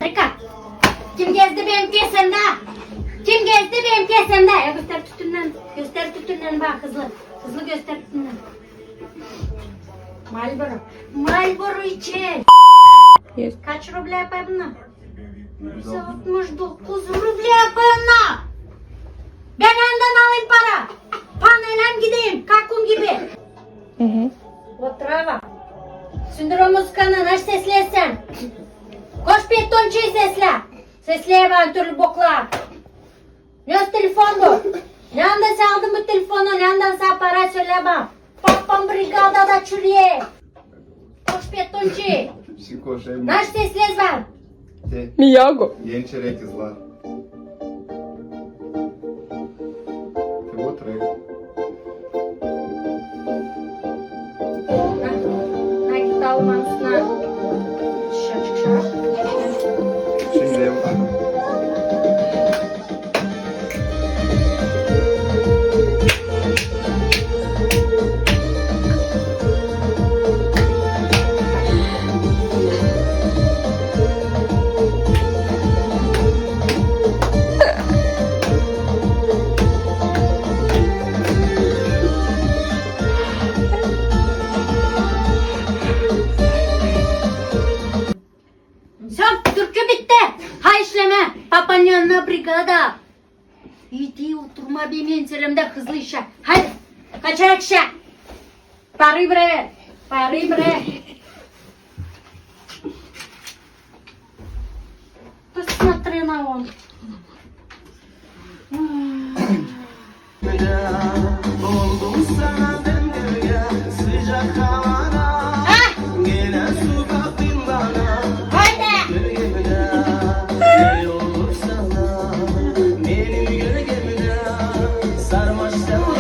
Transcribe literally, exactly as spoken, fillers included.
Amerika. Kim gezdi benim kesemdä? Kim gezdi benim kesemdä? Ya göster tütünnän, göster tütünnän bana hızlı. Hızlı göster tütünnän. Marlboro. Marlboro için. Yes. Kaç rublä yapay bunnar? Altmış dokuz rublä yapay bunnar. Bän andan alayım para. Panelän gideyim, kakun gibi. Hı hı. Otrava. Sündür o muzıkanı, naş sesleysän. Koş, Petonçi, seslä. Seslä bana türlü boklar. Ne o telefon bu? Neredän sän aldın bu telefonu? Neredän sän para, sölä bana. Papam brigadada çürüyä. Koş, Petonçi. Psiko şey mi? Naş sesleysän. Te. Miyago. Genç kızlar. Te otur. Na, na, git al mansına. Şaşık, şaşık. Şimdi. Всё, türkü bitti. Ha işlemä. Papanın yanına brigada. İti oturma benim enselemdä, hızlı işä. Hadi. Kaçarak işä. Parayı bre. Parayı bre. Посмотри на он. Oldum sana ben derya, sıcak havana. Ah! Gelen su kattın bana. Haydi! Gölgemde, ne olur sana, benim gölgemde. Sarmaştım